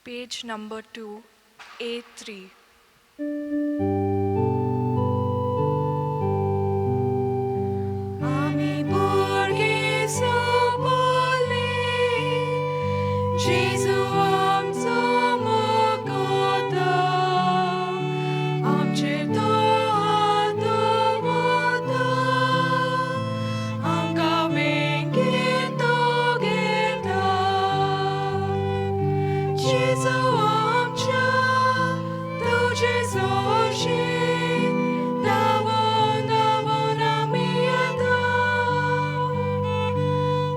Page number 2, A3. आमी भुरगीं सोंपले, जेजू आमचो मोग करता, आमचेर तो हात दवरता, आमकां वेंगेंत तो घेता. जेजू आमच्या तुजे सरशीं धांवून धांवून आमी येता,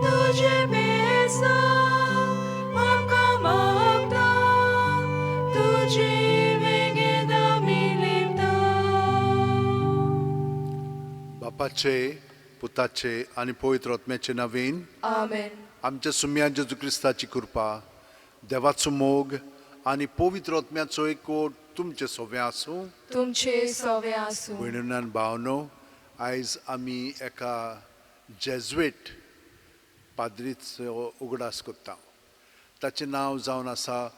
तुजें बेसांव आमकां मागता, तुजे वेंगेंत आमी लिपता. बापाचे, पुताचे आनी पवित्र आत्म्याचे नांवान. आमेन. आमच्या सुम्या जेजू क्रिस्ताची कृपा, देवाचो मोग आनी पवित्र आत्म्याचो एकवट तुमचे सोवे आसूं. तुमचे सोवे आसूं. भयणीन भावनो, आयज आमी एका जेज्वेट पाद्रीचो उगडास करता. ताचें नांव जावन आसा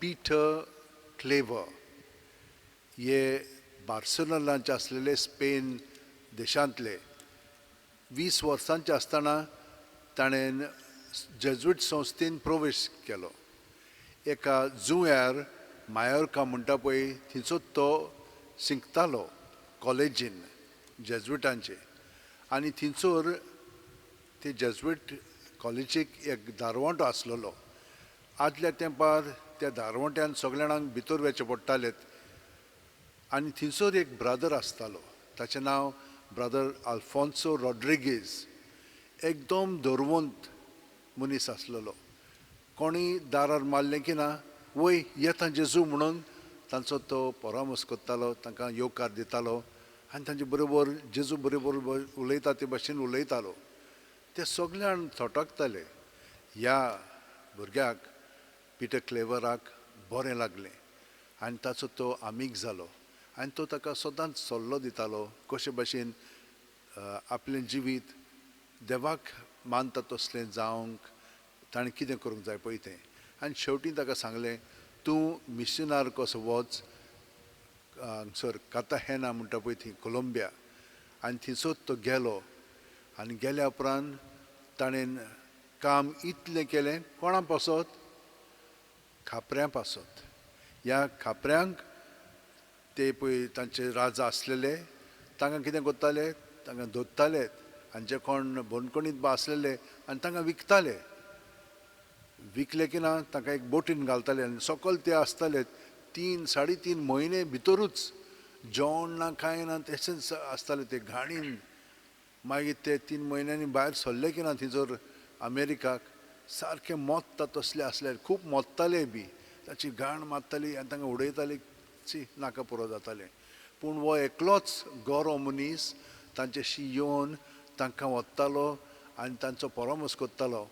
पीटर क्लेवर. हे बार्सेलोनाचे आसलेले, स्पेन देशांतले. 20 वर्सांचे आसतना ताणें जेज्वेट संस्थेन प्रवेश केलो. एका जुंव्यार, मायोर्का म्हणटा पळय, थंयचो तो शिकतालो कॉलेजीन जेज्विटांचे आनी थंयसर ते जेज्विट कॉलेजीक एक दारवंटो आसलेलो. आदल्या तेंपार त्या दारवंट्यान सगल्या जाणांक भितर वचचें पडटालें आनी थंयसर एक ब्रदर आसतालो, ताचें नांव ब्रदर आल्फोन्सो रॉड्रिगीज. एकदम धरवंत मनीस आसलेलो. कोणी दारार मारलें की ना, वय येता जेजू म्हणून तांचो तो परामर्श करतालो, तांकां येवकार दितालो आनी तांचे बरोबर जेजू बरोबर उलयता ते भाशेन उलयतालो. ते सगळे जाण थटकताले. ह्या भुरग्याक, पिटर क्लेवराक बरें लागलें आनी ताचो तो आमीग जालो आनी तो ताका सदांच सल्लो दितालो कशे भाशेन आपलें जिवीत देवाक मानता तसलें जावंक ताणें कितें करूंक जाय पळय तें. आनी शेवटी ताका सांगलें, तूं मिशनार कसो वच हांगसर काताहेना म्हणटा पळय थंय, कोलंबिया. आनी थंयसर तो गेलो आनी गेल्या उपरांत ताणें काम इतलें केलें. कोणा पासत? खापऱ्यां पासत. ह्या खापऱ्यांक ते पळय तांचे राजा आसलेले, तांकां कितें करताले, तांकां धरताले आनी जे कोण बंदखणींत बा आसलेले आनी तांकां विकताले. विकले की ना तांकां एक बोटीन घालताले आनी सकयल ते आसताले 3 3.5 म्हयने भितरूच, जेवण ना कांय ना, तशेंच आसताले ते घाणीन. मागीर ते 3 म्हयन्यांनी भायर सरले की ना थंयसर अमेरिकाक सारकें मोत्ता तसले आसले, खूब मोत्ताले बी, ताची घाण मारताली आनी तांकां उडयताली, ची नाका पुरो जातालें. पूण हो एकलोच गोरो मनीस तांच्याशी येवन तांकां वतालो आनी तांचो परामर्श करतालो.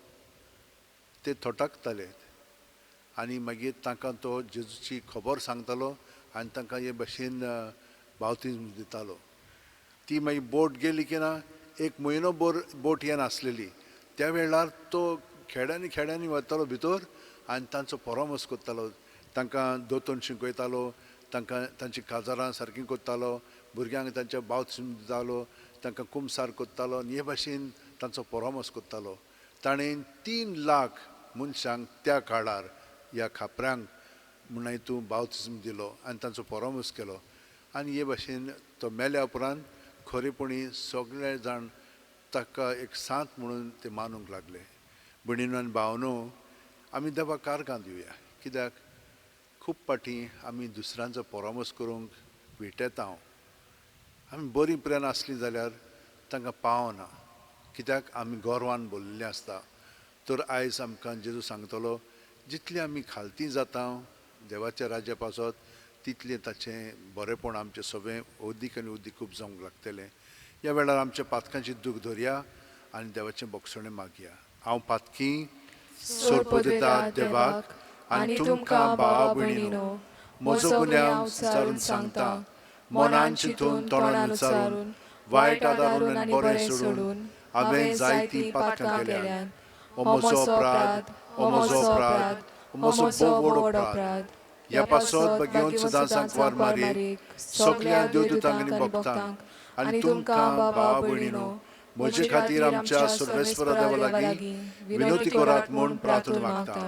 ते थटकताले आनी मागीर तांकां तो जेजूची खबर सांगतालो आनी तांकां हे भाशेन बावतीज्म दितालो. ती मागीर बोट गेली की ना, एक म्हयनो भर बोट येनासलेली. त्या वेळार तो खेड्यांनी खेड्यांनी वतालो भितर आनी तांचो परामर्श करतालो, तांकां दोतोन शिकयतालो, तांकां तांची काजारां सारकीं करतालो, भुरग्यांक तांच्या बावतीज्म दितालो, तांकां कुमसार करतालो आनी हे भाशेन तांचो परामर्श करतालो. ताणें 3 लाख मनशांक त्या काळार ह्या खापऱ्यांक म्हण तूं बावतीज्म दिलो आनी तांचो परामर्श केलो. आनी हे भाशेन तो मेल्या उपरांत खरेपणी सगळे जाण ताका एक सांत म्हणून ते मानूंक लागले. भयणीनो आनी भावनो, आमी देवाक कारगां दिवया, कित्याक खूब फावटी आमी दुसऱ्यांचो परामर्श करूंक विटेता. आमी बरीं प्रेन आसलीं जाल्यार तांकां पावना, कित्याक आमी गोरवान भरलेलीं आसता. तर आयज आमकां जेजू सांगतलो, जितली आमी खालती जाता देवाच्या राज्या पासत तितलें ताचें बरेंपण आमचें सगळें अदीक आनी अदीक खूब जावंक लागतलें. ह्या वेळार आमच्या पातकांची दूख धरया आनी देवाचें बक्षणें मागया. हांव पातकी सोरपदिता देवाक आनी तुमकां भावा भयणीनो म्हजो गुन्यांव विचारून सांगता, मनान चिंतून तोंडान उच्चारून वायट आदारून आनी बरें सोडून हांवें जायतीं पातकां केल्यात. हो म्हजो अपराध, हो म्हजो अपराध, म्हजो भोव व्हड अपराध. ह्या पासत भाग्यवंत सदां सांकवार मारयेक, सगल्या देवदूतांक आनी भक्तांक आनी तुमकां भावा भयणीनो म्हजे खातीर आमच्या सर्वेस्परा देवा लागीं विनवती करात म्हूण प्रार्थना मागता.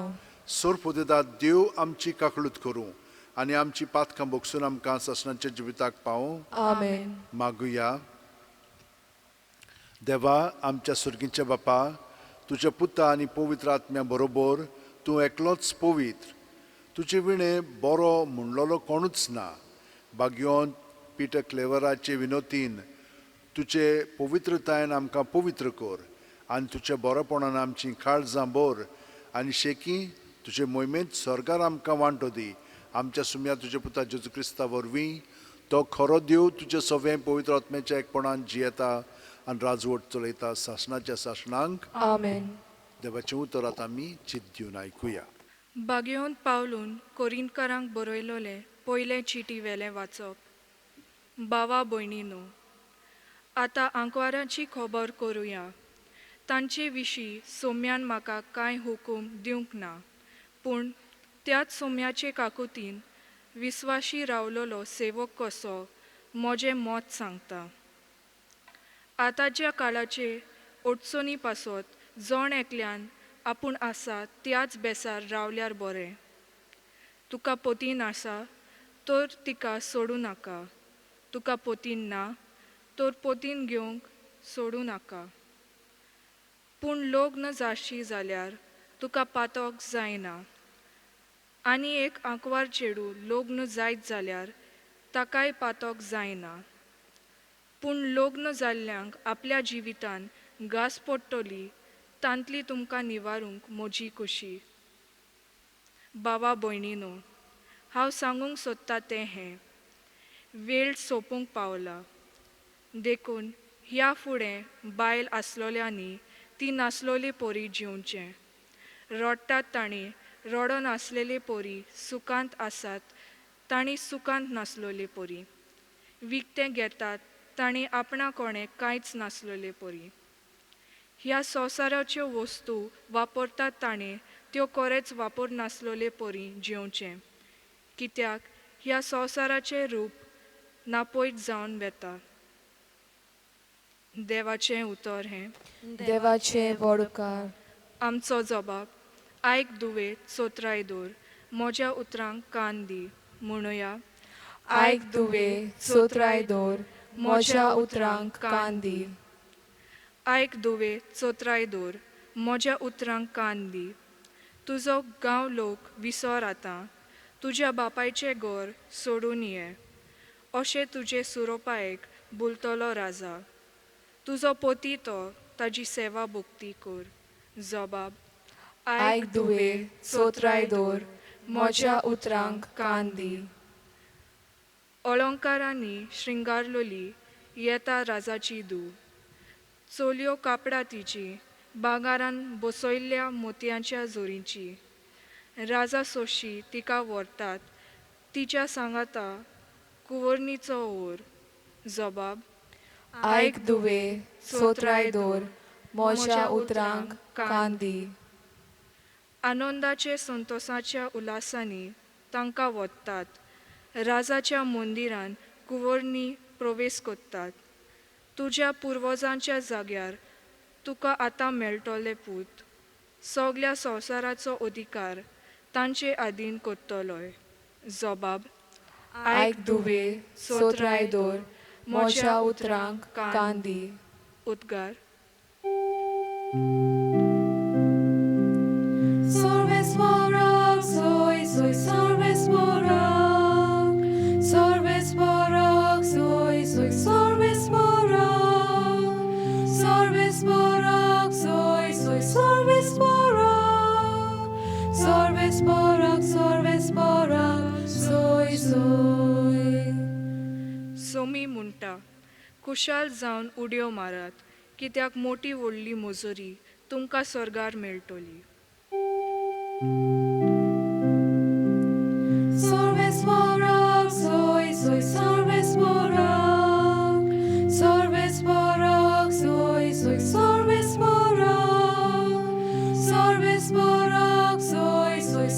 सोरपोदेदाद देव आमची काकळूत करूं आनी आमची पातकां भोगसून आमकां सासणाच्या जिविताक पावूं. आमेन. मागुया. देवा आमच्या सर्गीच्या बापा, तुज्या पुता आनी पवित्र आत्म्या बरोबर तूं एकलोच पवित्र, तुजे विणे बरो म्हणलोलो कोणूच ना. भाग्योन पिटर क्लेवराचे विनोतीन तुजे पवित्रतायेन आमकां पवित्र कर आनी तुज्या बरोपणान आमची काळजां भर आनी शेकी तुजे मोहिमेंत स्वर्गार आमकां वांटो दी. आमच्या सुम्या तुज्या पुता जेजू क्रिस्ता वरवीं तो खरो देव तुज्या सवें पवित्र आत्म्याच्या एकपणान जियेता आनी राजवट चलयता सासणाच्या सासणांक. आमेन. देवाचें उतर आतां आमी चित दिवन आयकुया. बागेवन पावलून कोरिंतकारांक बरयलोलें पयलें चिटी वेलें वाचप. भावा भयणींनो, आतां आंकवारांची खबर करुया. तांचे विशीं सोम्यान म्हाका कांय हुकूम दिवंक ना, पूण त्याच सोम्याचे काकुतीन विस्वाशी रावलोलो सेवक कसो म्हजें मत सांगता. आतांच्या काळाचे अडचणी पासत जण एकल्यान आपूण आसा त्याच बेसार रावल्यार बरें. तुका पतीन आसा तर तिका सोडूं नाका, तुका पतीन ना तर पतीन घेवंक सोडूं नाका. पूण लग्न जाशी जाल्यार तुका पातक जायना, आनी एक आंकवार चेडूं लग्न जायत जाल्यार ताकाय पातक जायना. पूण लग्न जाल्ल्यांक आपल्या जिवितान घास पडटली तांतली तुमकां निवारूंक म्हजी खुशी. भावा भयणीनो, हांव सांगूंक सोदता तें हें, वेळ सोंपूंक पावला. देखून ह्या फुडें बायल आसलोल्यांनी ती नासलोले परी जिवचें. रडटात तांणी रडो नासलेले परी, सुखांत आसात तांणी सुखांत नासलोले परी, विकतें घेतात तांणी आपणा कोणें कांयच नासलोले परी. ह्या संवसाराच्यो वस्तू वापरतात ताणें त्यो कोरेच वापर नासलोले परी जिवचें, कित्याक ह्या संवसाराचें रूप नापयत जावन वता. देवाचें उतर हें. देवाचे व्हड उपकार. आमचो जबाब. आयक दुवे, चोत्राय दवर, म्हज्या उतरांक कान दी. म्हणुया. आयक दुवे, चोत्राय दवर, म्हज्या उतरांक कान दी. आयक दुवे, चोत्राय दवर, म्हज्या उतरांक कान दी. तुजो गांव लोक विसर आतां, तुज्या बापायचें घर सोडून ये. अशें तुजे सुरोपायेक बोलतलो राजा. तुजो पती तो, ताजी सेवा भक्ती कर. जबाब. आयक दुवे, चोत्राय दवर, म्हज्या उतरांक कान दी. अळंकारांनी श्रृंगारलोली येता राजाची धूव. चलयो कापडां तिची भांगारान बसयल्ल्या मोतयांच्या जोरींची. राजा सोशी तिका व्हरतात तिच्या सांगाता कुंवरनीचो ओर. जबाब. आयक दुवे, चोत्राय दवर, म्हज्या उतरांक कान दी. आनंदाचे संतोसाच्या उल्हासांनी तांकां व्हरतात. राजाच्या मंदिरान कुंवरनी प्रवेश करतात. तुज्या पुर्वजांच्या जाग्यार तुका आतां मेळटले पूत. सगल्या संवसाराचो अधिकार तांचे आदीन करतलोय. जबाब. आयक दुवे, चोत्राय दवर, म्हज्या उतरांक कान दी. उद्गार. सर्वेस्पराक सोय सोय, सर्वेस्पराक, सर्वेस्पराक सोय सोय, सर्वेस्पराक, सर्वेस्पराक सोय सोय, सर्वेस्पराक, सर्वेस्पराक, सर्वेस्पराक सोय सोय. सोमी म्हणटा, खुशाल जावन उडयो मारात, कित्याक मोटी व्हडली मजुरी तुमकां स्वर्गार मेळटली. सर्वेस्पराक सोय सोय, सर्वेस्पराक, सर्वेस्पराक सोय सोय, सर्वेस्पराक, सर्वेस्पराक सोय सोय,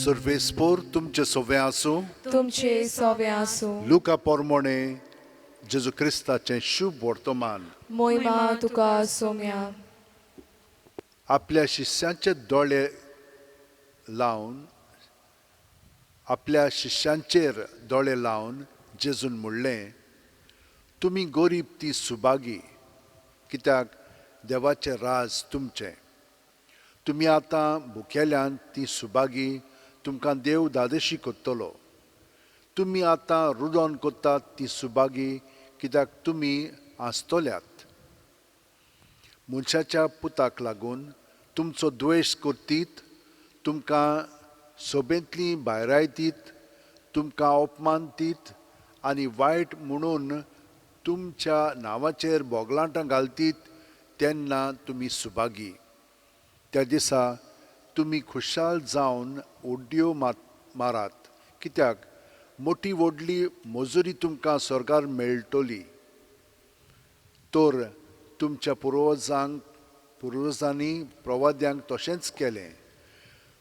सर्वेस्पोर तुमचे सोवे आसूं. तुमचे सोवे आसूं. लुका पोरमोणे जेजू क्रिस्ताचें शुभ वर्तमान. मोहिमा तुका सोम्या. आपल्या शिष्यांचे दोळे लावन, आपल्या शिष्यांचेर दोळे लावन जेजून म्हणलें, तुमी गरीब ती सुभागी, कित्याक देवाचें राज तुमचें. तुमी आतां भुकेल्यान ती सुभागी, तुमकां देव दादोशी करतलो. तुमी आतां रुदोन करतात ती सुभागी, कित्याक तुमी आसतल्यात. मनशाच्या पुताक लागून तुमचो द्वेश करतीत, तुमकां सोबेंतली भायरायतीत, तुमकां अपमान दीत आनी वायट म्हणून तुमच्या नांवाचेर बोगलांटां घालतीत, तेन्ना तुमी सुभागी. त्या दिसा तुमी खुशाल जावन उड्यो मारात, कित्याक मोटी व्हडली मजुरी तुमकां स्वर्गार मेळटली. तर तुमच्या पुर्वजांनी प्रवाद्यांक तशेंच केलें.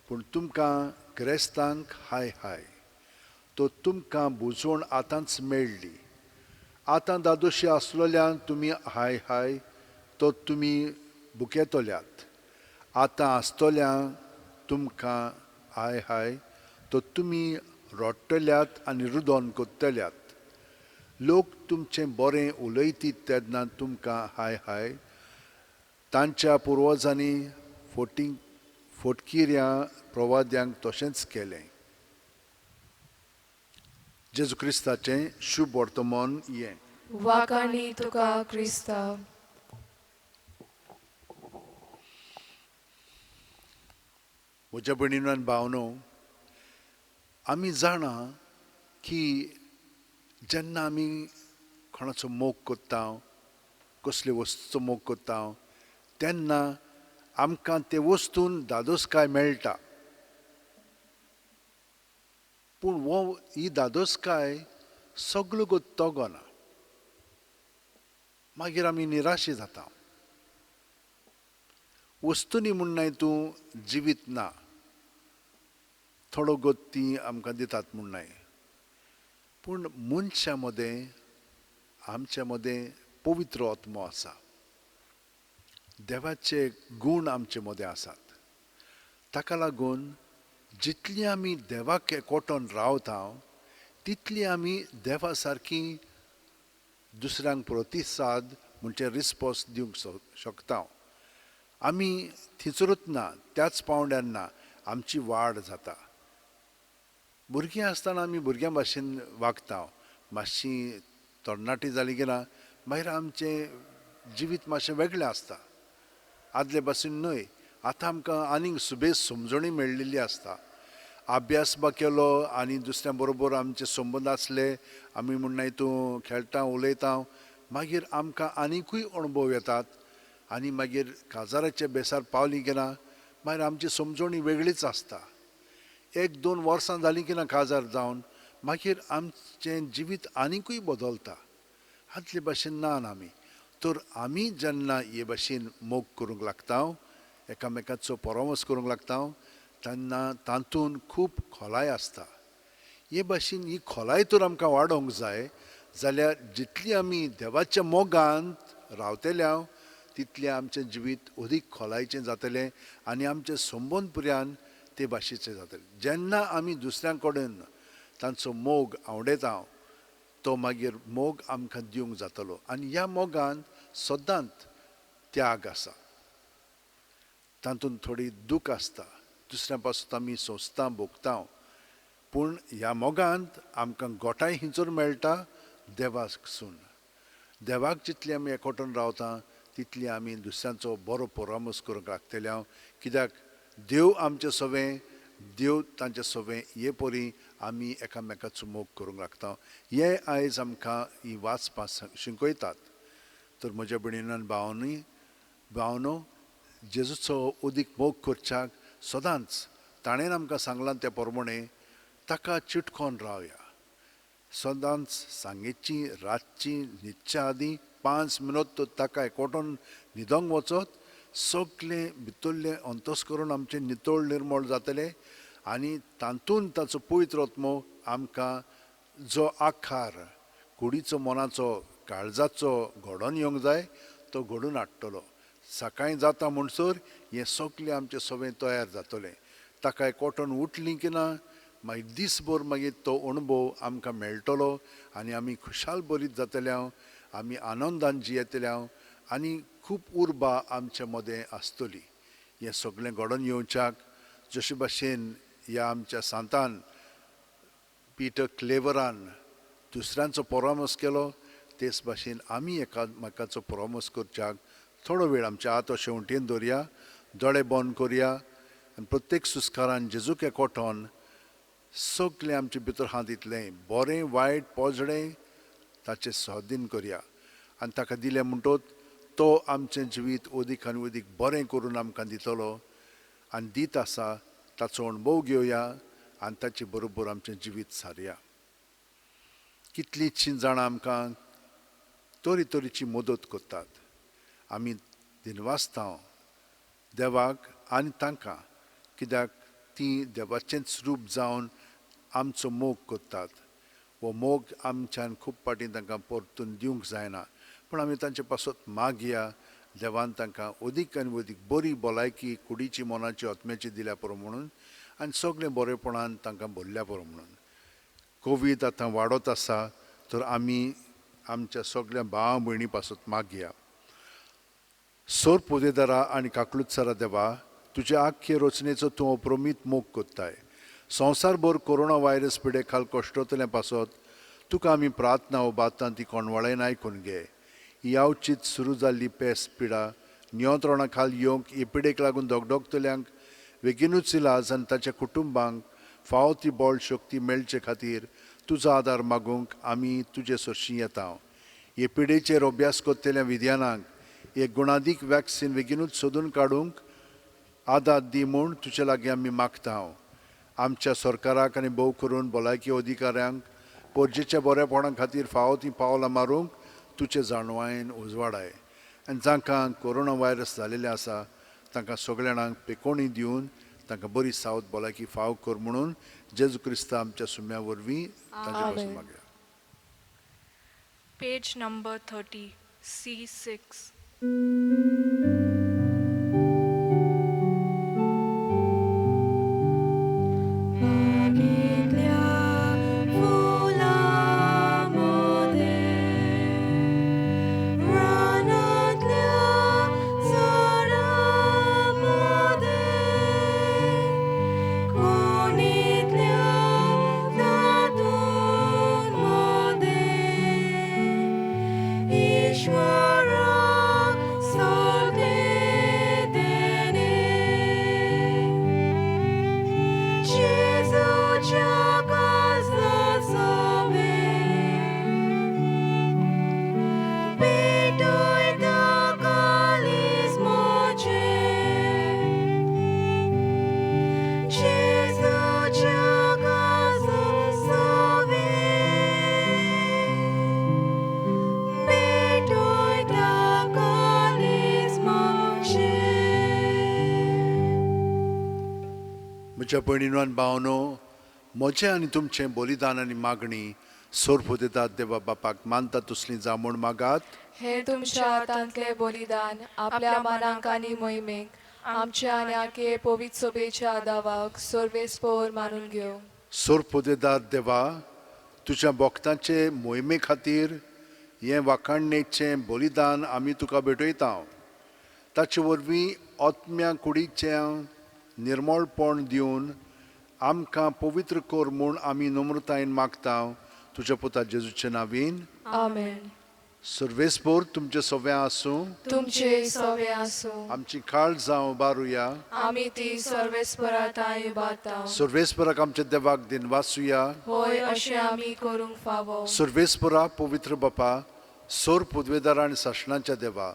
पूण तुमकां ग्रेस्तांक हाय हाय, तो तुमकां बुजवण आतांच मेळ्ळी. आतां दादोशी आसलेल्यान तुमी हाय हाय, तो तुमी भुकेतल्यात. आतां आसतल्या तुमकां हाय हाय, तो तुमी रडटल्यात आनी रुदोन करतल्यात. लोक तुमचें बरें उलयतीत तेन्ना तुमकां हाय हाय. तांच्या पुर्वजांनी फोटकिऱ्या प्रवाद्यांक तशेंच केलें. जेजू क्रिस्ताचें शुभ वर्तमान हें. वाखाणी तुका क्रिस्ता. म्हज्या भयणीन आनी भावनो, आमी जाणा की जेन्ना आमी कोणाचो मोग करता, कसले वस्तूचो मोग करता, तेन्ना आमकां ते वस्तून दादोसकाय मेळटा. पूण हो ही दादोसकाय सगळो तगना, मागीर आमी निराशी जाता. वस्तूंनी म्हूण तूं जिवीत ना, थोडो गोत ती आमकां दितात म्हूण न्हय, पूण मनशां मदें आमच्या मदें पवित्र आत्मो आसा, देवाचे गूण आमचे मदें आसात. ताका लागून जितली आमी देवाक एकवटून रावता तितली आमी देवा सारकी दुसऱ्यांक प्रतिसाद म्हणजे रिस्पोन्स दिवंक शकता. आमी थिंचरूच ना, त्याच पावंड्यार ना, आमची वाड जाता. भुरगीं आसतना आमी भुरग्यां भाशेन वागता, मातशी तरणाटी जाली की ना मागीर आमचें जिवीत मातशें वेगळें आसता, आदले भाशेन न्हय. आतां आमकां आनीक सुबेज समजणी मेळिल्ली आसता. अभ्यास बा केलो आनी दुसऱ्या बरोबर आमचे संबंद आसले, आमी म्हणनाय तूं खेळटा उलयता, मागीर आमकां आनिकूय अणभव येतात आनी मागीर काजाराच्या बेसार पावली की ना मागीर आमची समजणी वेगळीच आसता. एक दोन वर्सां जालीं की ना काजार जावन मागीर आमचें जिवीत आनिकूय बदलता, आदले भाशेन ना आमी. तर आमी जेन्ना हे भाशेन मोग करूंक लागता, एकामेकाचो परामर्श करूंक लागता, तेन्ना तातूंत खूब खोलाय आसता. हे भाशेन ही खोलाय तर आमकां वाडोवंक जाय जाल्यार जितली आमी देवाच्या मोगांत रावतल्या तितलें आमचें जिवीत अदीक खोलायचें जातलें आनी आमचें संबंद पुर्यान ते भाशेचें जातलें. जेन्ना आमी दुसऱ्यां कडेन तांचो मोग आवडयता तो मागीर मोग आमकां दिवंक जातलो आनी ह्या मोगान सदांच त्याग आसा, तातूंत थोडी दूख आसता, दुसऱ्या पासून आमी सोंसता भोगता, पूण ह्या मोगांत आमकां गोठाय हिंचूर मेळटा देवाकसून. देवाक जितली आमी एकवटून रावता तितली आमी दुसऱ्यांचो बरो परामर्श करूंक लागतले हांव, कित्याक देव आमचे सवें, देव तांचे सवें, हे परी आमी एकामेकाचो मोग करूंक लागता. हे आयज आमकां ही वाचपां शिकयतात. तर म्हज्या भयणीन भावनी भावनो, जेजूचो अदीक मोग करच्याक सदांच ताणें आमकां सांगलां त्या प्रमाणे ताका चिटकोन रावया. सदांच सांगेची रातची न्हिदच्या आदीं 5 मिनट ताका एकवटून न्हिदोंक वचत, सगळें भितरलें अंतस्करून आमचें नितळ निर्मळ जातलें आनी तातूंत ताचो पवित्र आत्मो आमकां जो आकार कुडीचो, मनाचो, काळजाचो घडोवन येवंक जाय तो घडून हाडटलो. सकाळीं जाता म्हणसर हें सगळें आमचें सगळें तयार जातलें. ताका एकवटून उठलीं की ना मागीर दीसभर मागीर तो अणभव आमकां मेळटलो आनी आमी खुशाल बरीत जातले हांव, आमी आनंदान जियेतले हांव आनी खूब उर्बा आमचे मदें आसतली. हें सगळें घडोवन येवच्याक जशे भाशेन ह्या आमच्या सांतान पीटर क्लेवरान दुसऱ्यांचो परामर्श केलो तेच भाशेन आमी एकामेकाचो परामर्श करच्याक थोडो वेळ आमच्या हात अशें उंटयेन दवरया, दोळे बंद करया आनी प्रत्येक सुस्कारान जेजूक एकवटोन सगळें आमचे भितर आहा तितलें बरें वायट पोजडें ताचें स्वादीन करया आनी ताका दिलें म्हणटोच तो आमचें जिवीत अदीक आनी अदीक बरें करून आमकां दितलो आनी दीत आसा. ताचो अणभव घेवया आनी ताचे बरोबर आमचें जिवीत सारया. कितलींशीं जाणां आमकां तरेतरेची मदत करतात. आमी दिनवासता देवाक आनी तांकां, कित्याक तीं देवाचेंच रूप जावन आमचो मोग करतात. हो मोग आमच्यान खूब फावटी तांकां परतून दिवंक जायना, पूण आमी तांचे पासत मागया देवान तांकां अदीक आनी अदीक बरी भलायकी कुडीची, मनाची, आत्म्याची दिल्या पुरो म्हणून आनी सगळें बरेपणान तांकां भरल्या पुरो म्हणून. कोवीड आतां वाडत आसा तर आमी आमच्या सगळ्या भाव भयणी पासत मागया. सोर पोदेदारा आनी काकलुत्सरा देवा, तुज्या आख्खे रचनेचो तूं अप्रमीत मोग करताय. संवसारभर कोरोना व्हायरस पिडे खाल कश्टतल्या पासत तुका आमी प्रार्थना उबारता ती कोणवाळेन आयकून घे. ही अवचीत सुरू जाल्ली पेस पिडा नियंत्रणा खाल येवंक हे पिडेक लागून धगधगतल्यांक बेगीनूच इलाज आनी ताच्या कुटुंबांक फावो ती बळ शक्ती मेळचे खातीर तुजो आदार मागूंक आमी तुजे सरशीं येता. हे पिडेचेर अभ्यास करतल्या विज्ञानांक एक गुणादीक वॅक्सिन बेगीनूच सोदून काडूंक आदार दी म्हूण तुजे लागीं आमी मागता. आमच्या सरकाराक आनी भोव करून भलायकी अधिकाऱ्यांक पोरजेच्या बरेपणा खातीर फावो तीं पावलां मारूंक तुजे जाणवायेन उजवाडाय आनी जांकां कोरोना व्हायरस जालेलें आसा तांकां सगळ्या जाणांक पेकोणी दिवन तांकां बरी सावत भलायकी फाव कर म्हणून जेजू क्रिस्ता आमच्या सुम्या वरवीं तांचे पासून मागया. Page number 30, C6. म्हज्या भयणीनो आनी भावनो, म्हजें आनी तुमचें बलिदान आनी मागणी सोरपोदेतात देवा बापाक मानता तसली जावं म्हूण मागात. हे तुमच्या हातांतलें बलिदान आपल्या मनाक आनी मोहिमेक आमच्या आनी आखे पवित्र सोबेच्या दावाक सर्वेस्पोर मानून घेवं. सोरपोदेदार देवा, तुज्या भक्तांचे मोहिमे खातीर हें वाखाणणेचें बलिदान आमी तुका भेटयता. ताचे वरवीं आत्म्या कुडीचें निर्मळपण दिवन आमकां पवित्र कर म्हूण आमी नम्रतायेन मागता तुज्या पुता जेजूचे नांवीन. आमेन. सर्वेस्पोर तुमचे सव्या आसूं, तुमचे सवे आसूं. आमची काळ जावं उबारुया, आमी ती सर्वेस्परा तांय उबारता. सर्वेस्पराक आमच्या देवाक दिनवासुया, होय अशें आमी करूंक फावो. सर्वेस्परा पवित्र बापा, सोर पुदवेदार आनी सासणाच्या देवा,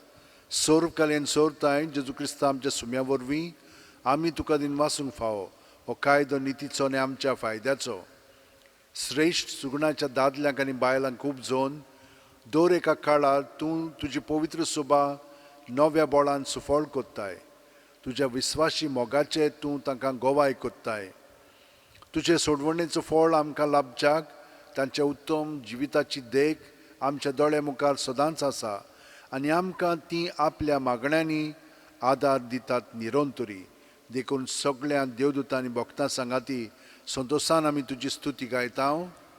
सोर कालेन सोरताय जेजू क्रिस्ता आमच्या सुम्या वरवीं आमी तुका दिनवासूंक फावो. हो कायदो नितीचो आनी आमच्या फायद्याचो. श्रेश्ठ सुगुणाच्या दादल्यांक आनी बायलांक खूब जोन दर एका काळार तूं तुजी पवित्र सोबा नव्या बोळान सुफळ कोत्ताय. तुज्या विस्वाशी मोगाचे तूं तांकां गोवाय कोत्ताय. तुजे सोडवणेचो फळ आमकां लाभच्याक तांच्या उत्तम जिविताची देख आमच्या दोळ्या मुखार सदांच आसा आनी आमकां ती आपल्या मागण्यांनी आदार दितात निरंतरी. देखून सगळ्या देवदूतांनी भक्तां सांगाती संतोशान आमी तुजी स्तुती गायता.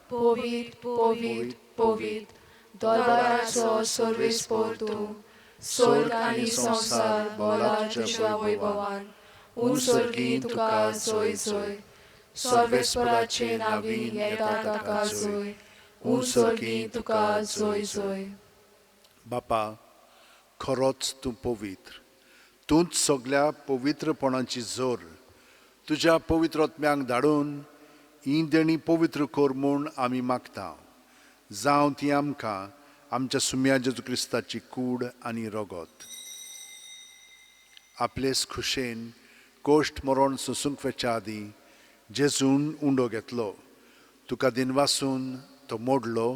पवित्र पवित्र पवित्र दरबाराचो सर्वेस्पोर तूं, स्वर्ग आनी संवसार भोला तुज्या वैभवान. उंच तुका जोय जोय, सर्वेस्पराचे नावी येता ताका जोय, उंच तुका जोय जोय. बापा, खरोच तूं पवित्र, तूंच सगळ्या पवित्रपणाची जोर. तुज्या पवित्र आत्म्यांक धाडून ही देणी पवित्र कर म्हूण आमी मागता. जावं ती आमकां आमच्या सुम्या जेजू क्रिस्ताची कूड आनी रगत. आपलेच खुशेन कोश्ट मरण सोंसूंक वेच्या आदीं जेजून उंडो घेतलो, तुका दिनवासून तो मोडलो,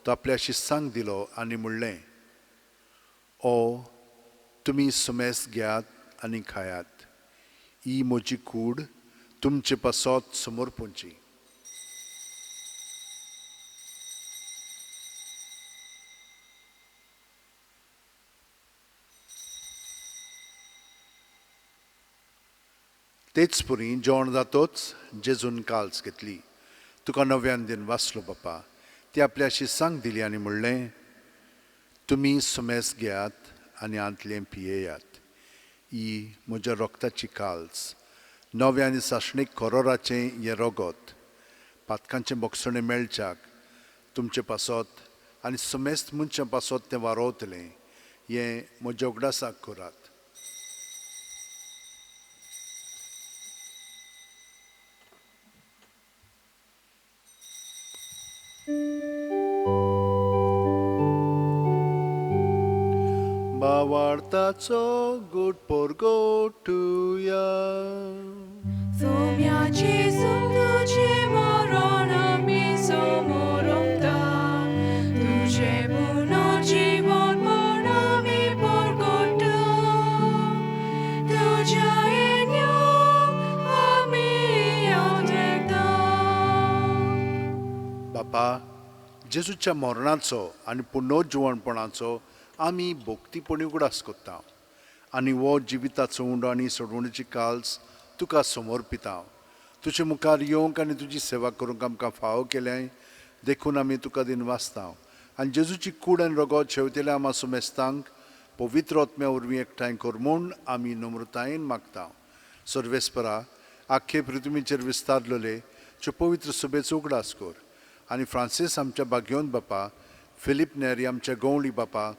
तो आपल्या शिस्सांक दिलो आनी म्हणलें, ओ तुमी सुमेस घेयात आनी खायात, ही म्हजी कूड तुमचे पासत समर्पूंची. तेच पुरी जेवण जातोच जेजून काल्स घेतली, तुका नव्यान दिन वाचलो बापा, ती आपल्या शिस्सांक दिली आनी म्हणलें, तुमी सुमेस घेयात आनी आंतलें पियेयात, ही म्हज्या रोगताची काल्स, नव्या आनी सासणीक कोरोराचें हें रगत, पातकांचें बोगसणें मेळच्याक तुमचे पासत आनी सुमेस्त मनशां पासत तें वारोवतलें, हें म्हज्या उगडासाक करात. भावार्थाचो गोड परगोटुया. सोम्या जेजू तुजें मरण आमी समोरता, तुजें पुनर्जीवनपण आमी परगटा, तुज्या येण्याक आमी अवतरता. बापा, जेजूच्या मरणाचो आनी पुनर्जिवणपणाचो आमी भक्तीपणी उगडास करता आनी हो जिविताचो उंडो आनी सोडवणेची काल्स तुका समर्पिता. तुजे मुखार येवंक आनी तुजी सेवा करूंक आमकां फावो केलें देखून आमी तुका दिनवासता आनी जेजूची कूड आनी रगत शेवतेल्या आमा सुमेस्तांक पवित्र आत्म्या वरवीं एकठांय कर म्हूण आमी नम्रतायेन मागता. सर्वेस्परा, आख्खे पृथ्वीचेर विस्तारलेले ज्यो पवित्र सभेचो उगडास कर आनी फ्रांसीस आमच्या बागयोन बापा, फिलीप नेरी आमच्या गवळी बापा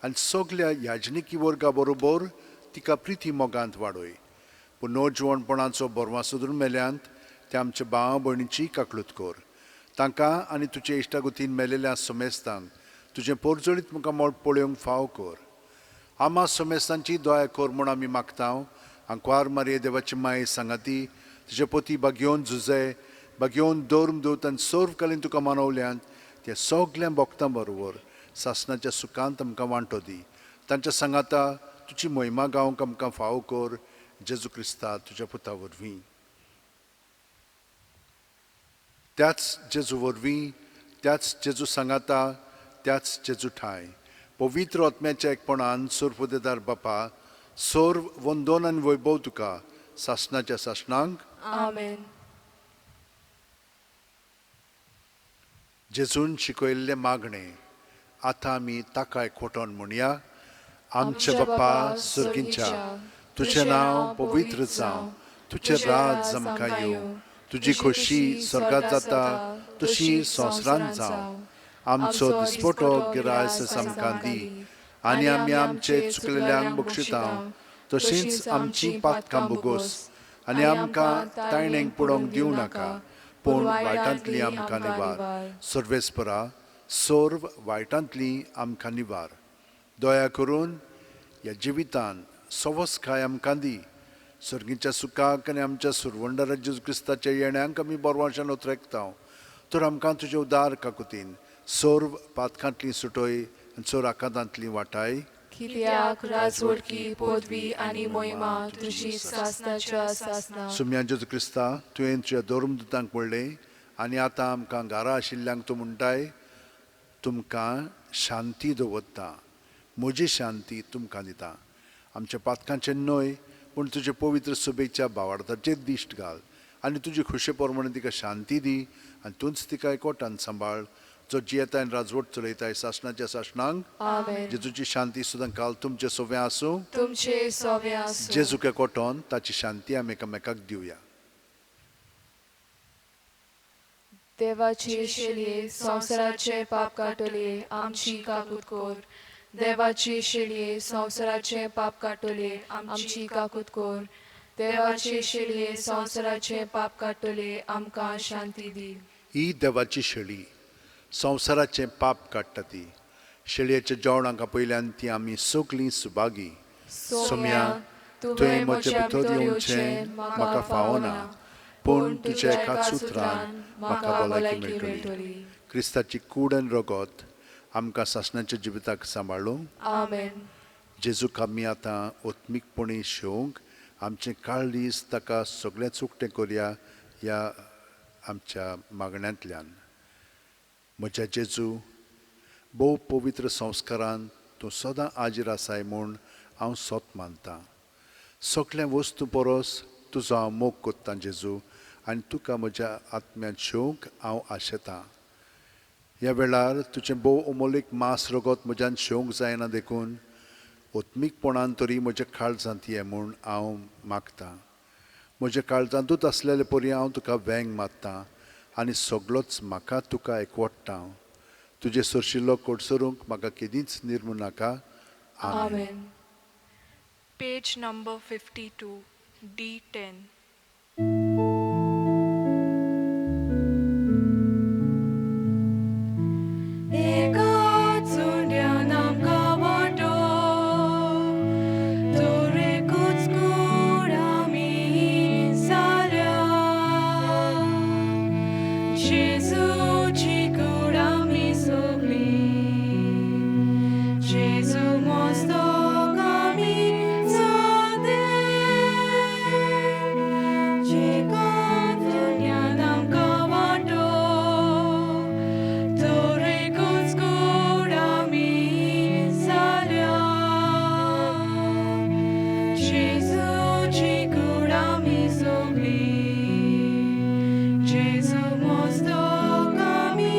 आनी सगल्या याजनिकी वर्गा बरोबर तिका प्रिती मोगांत वाडय. पुनर्जिवणपणाचो बरवा सोदून मेल्यांत ते आमच्या भाव भयणीची काकळूत कर. तांकां आनी तुजे इश्टागतीन मेलेल्या समेस्तांक तुजें पोरजळीत मुखामळ पळोवंक फाव कर. आमा समेस्तांची दया कर म्हूण आमी मागता. आंकवार मारये देवाची माये सांगाती तुजे पोती बागयोन झुजे बागयोन धर्म दूत आनी सर्वकालीन तुका मानवल्यांत त्या सगल्या भक्तां बरोबर सासणाच्या सुखांत आमकां वांटो दी. तांच्या सांगाता तुजी महिमा गावंक आमकां फावो कर. जेजू क्रिस्ता तुज्या पुता वरवीं. त्याच जेजू वरवीं, त्याच जेजू सांगाता, त्याच जेजू ठाय पवित्र आत्म्याच्या एकपणान सर्वदेदार बापा, सर्व वंदन आनी वैभव तुका सासणाच्या सासणांक. आमेन. जेजून शिकयल्लें मागणें आतां आमी ताकाय खोटोन म्हणया. आमच्या बापा सर्गींच्या, तुजें नांव पवित्र जावं, तुजें राज आमकां येवं, तुजी खोशी स्वर्गांत जाता तशी संवसारांत जावं. आमचो दिसपटो गिरायस आमकां दी आनी आमी आमचे चुकलेल्यांक बक्षिता तशींच आमची पातकां भोगोस आनी आमकां तायणेक पडोवंक दिवं नाका, पूण वायटांतली आमकां निवार. सर्वेस्परा, सर्व वायटांतली आमकां निवार. दया करून ह्या जिवितान सवसकाय आमकां दी. सर्गीच्या सुखाक आनी आमच्या सुरवंडरा जेजू क्रिस्ताच्या येण्यांक आमी बरवाशान उतरेकता, तर आमकां तुजे उदार काकुतीन सर्व पातकांतली सुटय आनी सर्व आकांतांतली वाटाय. कित्याक राजवटकी पदवी आनी मोहिमा तुजी सासनाच्या सासना. सुम्या जेजू क्रिस्ता, तुवें तुज्या धर्मदूतांक म्हणलें आनी आतां आमकां घरा आशिल्ल्यांक तूं म्हणटाय, तुमकां शांती दवरता, म्हजी शांती तुमकां दिता. आमच्या पातकांचें न्हय पूण तुजे पवित्र सभेच्या भावार्थाचेर दिश्ट घाल आनी तुजी खुशे प्रमाणे तिका शांती दी आनी तूंच तिका एकवटान सांबाळ, जो जियेताय आनी राजवट चलयताय सासणाच्या सासणांक. आमेन. जेजूची शांती सुद्दां काल तुमचे सोवे आसूं. तुमचे सोवे आसूं. जेजूक एकवटोन ताची शांती आमी एकामेकाक दिवया. देवाची शेलये संवसाराचे पाप काडटले, आमची काकूत कर. देवाची शेलये संवसाराचे पाप काडटले, आमची काकूत कर. देवाची शेलये संवसाराचे पाप काडटले, आमकां शांती दी. ही देवाची शेळी संवसाराचें पाप काडटा. ती शेळयेच्या जेवणाक आपयल्यान ती आमी सगळीं सुभागी. सोम्या, तुवें म्हजे भितर येवचें म्हाका फावना, पूण तुज्या एकाच उतरान म्हाका भलायकी मेळटली. क्रिस्ताची कूड आनी रगत आमकां सासणाच्या जिविताक सांबाळूं. आमेन. जेजूक आमी आतां आत्मीकपणी शेवंक आमचें काळीज ताका सगळेंच उक्तें करया ह्या आमच्या मागण्यांतल्यान. म्हज्या जेजू, भोव पवित्र संस्कारान तूं सदां आजीर आसाय म्हूण हांव सत मानतां. सगळ्या वस्तू परस तुजो हांव मोग कोत्तां जेजू, आनी तुका म्हज्या आत्म्यांत शेवंक हांव आशेतां. ह्या वेळार तुजें भोव अमोलीक मांस रगत म्हज्यान शेवंक जायना, देखून आत्मीकपणान तरी म्हज्या काळजांत ये म्हूण हांव मागतां. म्हज्या काळजांतूच आसलेले परी हांव तुका वेंग मारतां आनी सगळोच म्हाका तुका एकवटता. तुजे सरशिल्लो कडसरूंक म्हाका केदींच निर्मू नाका. आमेन. आमेन. Page number 52, D10. एका चुंड्यान आमकां वांटो, तर एकूच कूड आमी जाल्या. जेजूची कूड आमी सगळीं, जेजू मस्तक आमी जाले. एका चुंड्यान आमकां वांटो, तर एकूच कूड आमी जाल्या. जेजूची कूड आमी सगळीं, जेजू मस्तक आमी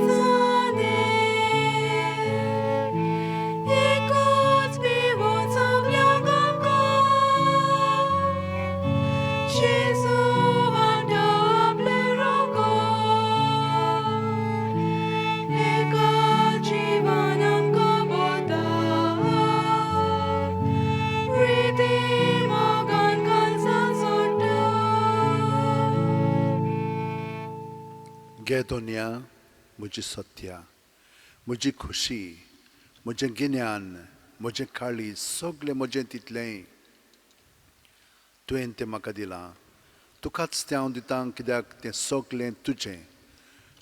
जाले. एकूच पिवन सगल्यांक आमकां, जेजू वांटा आपलें रगत. एका जिवान आमकां बोता, प्रिती मोगान काळजां सोडटा. घे दोनया म्हजी सत्या, म्हजी खुशी, म्हजें गिन्यान, म्हजें काळीज, सगळें म्हजें तितलेंय तुवें तें म्हाका दिलां. तुकाच तें हांव दितां, कित्याक तें सगळें तुजें.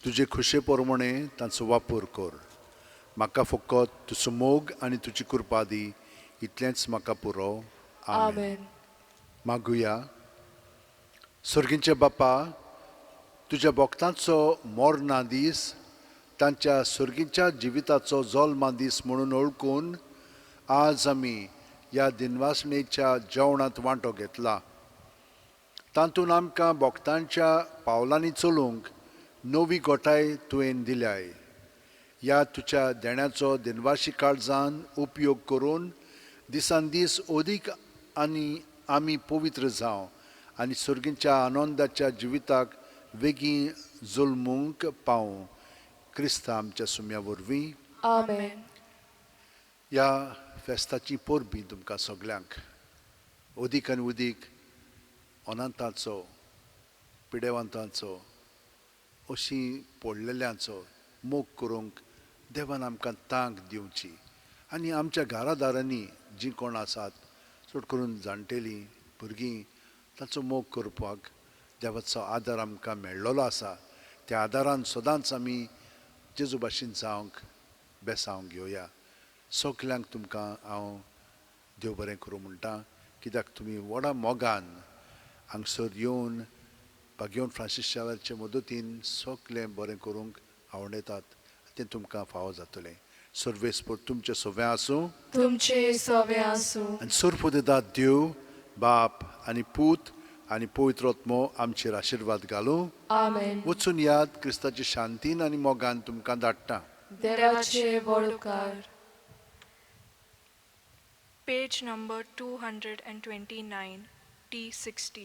तुजे खुशे प्रमाणे तांचो वापर कर. म्हाका फकत तुजो मोग आनी तुजी कृपा दी, इतलेंच म्हाका पुरो. आमेन. आमेन. मागुया. सर्गींचे बापा, तुज्या भक्तांचो मरणा दीस तांच्या सर्गीच्या जिविताचो जल्मा दीस म्हणून वळखून आज आमी ह्या दिनवासणेच्या जेवणांत वांटो घेतला. तातूंत आमकां भक्तांच्या पावलांनी चलूंक नवी गोठाय तुवें दिल्याय. ह्या तुज्या देण्याचो दिनवाशी काळजान उपयोग करून दिसान दीस अदीक आनी आमी पवित्र जावं आनी सर्गीच्या आनंदाच्या जिविताक वेगीं जल्मूंक पावूं. क्रिस्ता आमच्या सुम्या वरवीं. आमेन. ह्या फेस्ताची परबीं तुमकां सगल्यांक. अदीक आनी उदीक अनंताचो, पिडेवंतांचो, अशीं पडलेल्यांचो मोग करूंक देवान आमकां तांक दिवची आनी आमच्या घरादारांनी जीं कोण आसात, चड करून जाणटेलीं, भुरगीं, तांचो मोग करपाक देवाचो आदार आमकां मेळ्ळोलो आसा. त्या आदारान सदांच आमी जेजू भाशेन जावंक बेसांव घेवया. सगल्यांक तुमकां हांव देव बरें करूं म्हणटा, कित्याक तुमी व्हडा मोगान हांगसर येवन भाग्यवंत फ्रांसीस शावेरचे मदतीन सगलें बरें करूंक आवडटात, तें तुमकां फावो जातलें. सर्वेस्पर तुमचें सगळें आसूं, तुमचे सवे आसूं. आनी सर्वदेदात देव बाप आनी पूत आनी पवित्र आत्मो आमचेर आशिर्वाद घालूं. आमेन. वचून याद क्रिस्ताचे शांतीन आनी मोगान तुमकां धाडटा. देवाचे व्हड उपकार. Page number 229, T60.